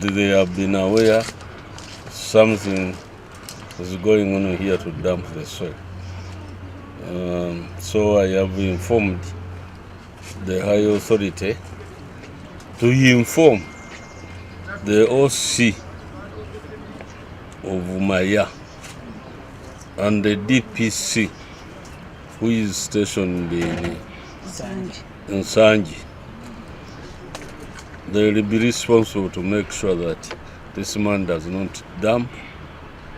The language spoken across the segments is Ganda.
They have been aware something is going on here to dump the soil. So I have informed the high authority to inform the OC of Maya and the DPC who is stationed in Nsangi. They will be responsible to make sure that this man does not dump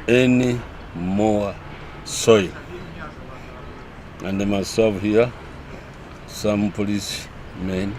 any more soil. And they must have here some policemen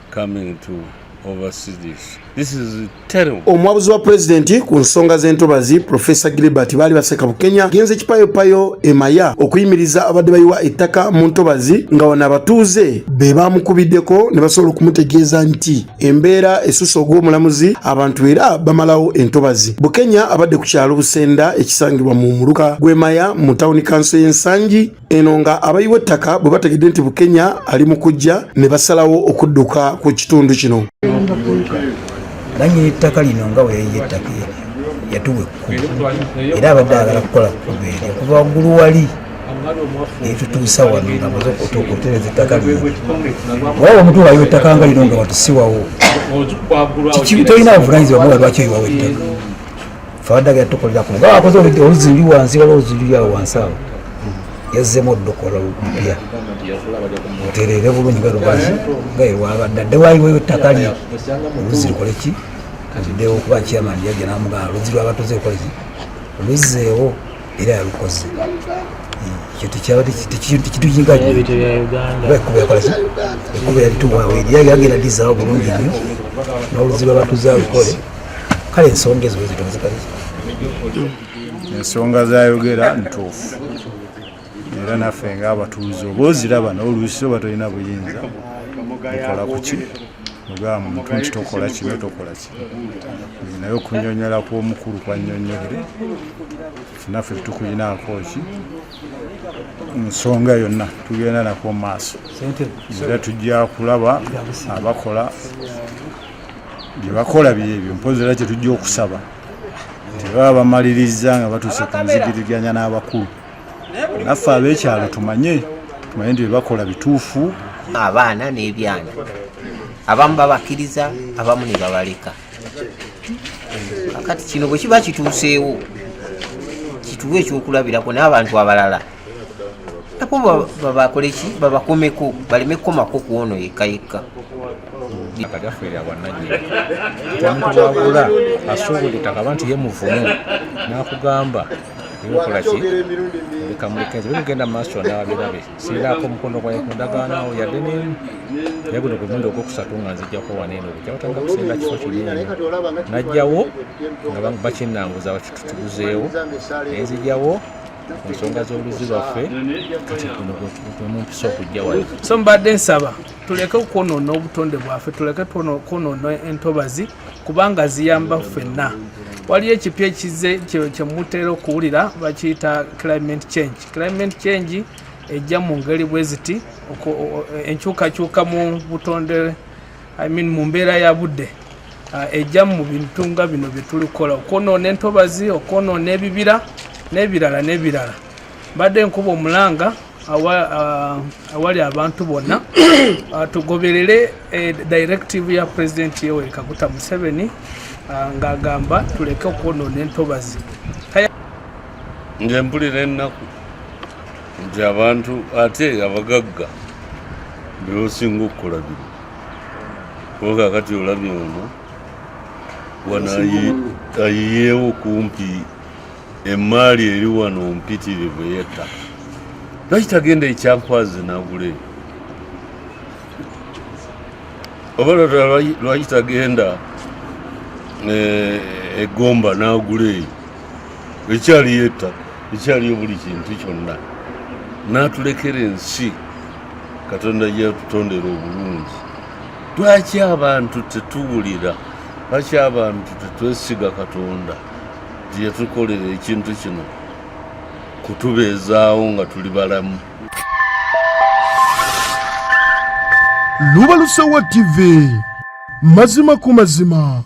coming to oversee this. This is terrible. Omuwabuzi wa pulezidenti ku nsonga z'entobazi Profesa Gilbert baali baseka Bukenya genze kipayopayo e Maya okuyimiriza abadde bayiwa ettaka mu ntobazi nga wano abatuuze be baamukubiddeko ne basobola okumutegeeza nti embeera esusse ogw'omulamuzi abantu era bamalawo entobazi. Bukenya abadde ku kyalo Busenda ekisangibwa mu muluka gw'e Maya mu tawuni kanso y'e Nsangi eno nga abayiwa ettaka bwe bategedde nti Bukenya ali mu kujja ne basalawo okudduka ku kitundu kino. Nannyini ttaka lino nga bwe yayiye ettaka eryo yatuwa ekkubo era abadde ayagala kukola kkubo eryo okuva waggulu wali eritutuusa wano nga amaze okutereeza ettaka lino. Olaba omuntu wayiwa ettaka nga lino nga watusiwawo tolina buvunanyizibwa muga lwaki oyiwawo ettaka. Fe abadde agenda tukolera ku nga akoze oluzzi luli wansi, waliwo oluzzi luli awo wansi awo yazzemu olukola lupya lutereere bulungi nga lubazi nga erwabadde adde wayiweyo ettaka lye oluzzi lukole ki luddewo kuba chairman yajja n'amugamba oluzzi lwabatuze lukole ki luzzeewo era yalukoze. Ekyo tekituyiga kuba ekkubo yakola ki ekkubo yalituwaawo eri yagenda dizaawo bulungi nnyo n'oluzzi lwabatuze alukole. Kale ensonga ezo bwezito zikali ensonga zayogera ntuufu era naffe ng'abatuuze oba oziraba naye oluusi oba tolina buyinza bukola kuki ogamba muntu nti tokola kino tokola kino, naye okunyonyola kw'omukulu kwannyonnyodde naffe tetukuyinaako ki nsonga yonna tugenda nako mu maaso era tujja kulaba abakola bye bakola byebyo. Mpozi era kyetujja okusaba tebaba bamaliriza nga batuuse ku nzigiriganya n'abakulu naffe ab'ekyalo tumanye tumanye nti byebakola bituufu. Abaana n'ebyana abamu babakkiriza abamu ne babaleka. Kakati kino bwe kiba kituuseewo kituwe ekyokulabirako n'abantu abalala nabo babakole ki babakomeko baleme kukomako ku ono yekka yekka. Ettaka lyaffe lya bwannannyini. Kati omuntu bw'agula asuubula ettaka aba nti ye muvumu n'akugamba okola ki leka muleke nze bigenda mu maaso n'abirabe sirinaako omukono gwange ku ndagaano awo yadde n'emu, naye guno gwe mulundi ogwokusatu nga nzijjako wano eno bujja batandika kusenga kifo kino eno najjawo nga bakinnanguza bakitutuguzeewo naye nzijjawo ku nsonga z'oluzzi lwaffe. Kati guno gwe mumpisa okujja wano. So mbadde nsaba tuleke okwonoona obutonde bwaffe, tuleke kwonoona entobazi kubanga ziyamba ffenna. Waliyo ekipya ekizze kyemutera okuwulira bakiyita climate change. Climate change ejja mu ngeri bwe ziti, enkyukakyuka mu butonde, I mean mu mbeera ya budde, ejja mu bintu nga bino bye tulikola, okwonoona entobazi, okwonoona ebibira n'ebirala n'ebirala. Mbadde nkuba omulanga awali abantu bonna tugoberere directive ya President Yoweri Kaguta Museveni ng'agamba tuleke okwonoona entobazi. Nze mpulira ennaku nti abantu ate abagagga bebasinga okukola bino, kuba kakati olabye ono wano ayiyeewo kumpi emaali eri wano mpitirivu ey'ettaka. Lwaki tagenda ekyankwazi n'agula eyo? Oba lwaki tagenda egomba n'agula eyo? Ekyaliyo ettaka, ekyaliyo buli kintu kyonna, n'atulekera ensi Katonda gyeyatutondera obulungi. Lwaki abantu tetuwulira? Lwaki abantu tetwesiga Katonda nti yatukolera ekintu kino kutubeezaawo nga tuli balamu? Lubalusewa TV, mazima ku mazima.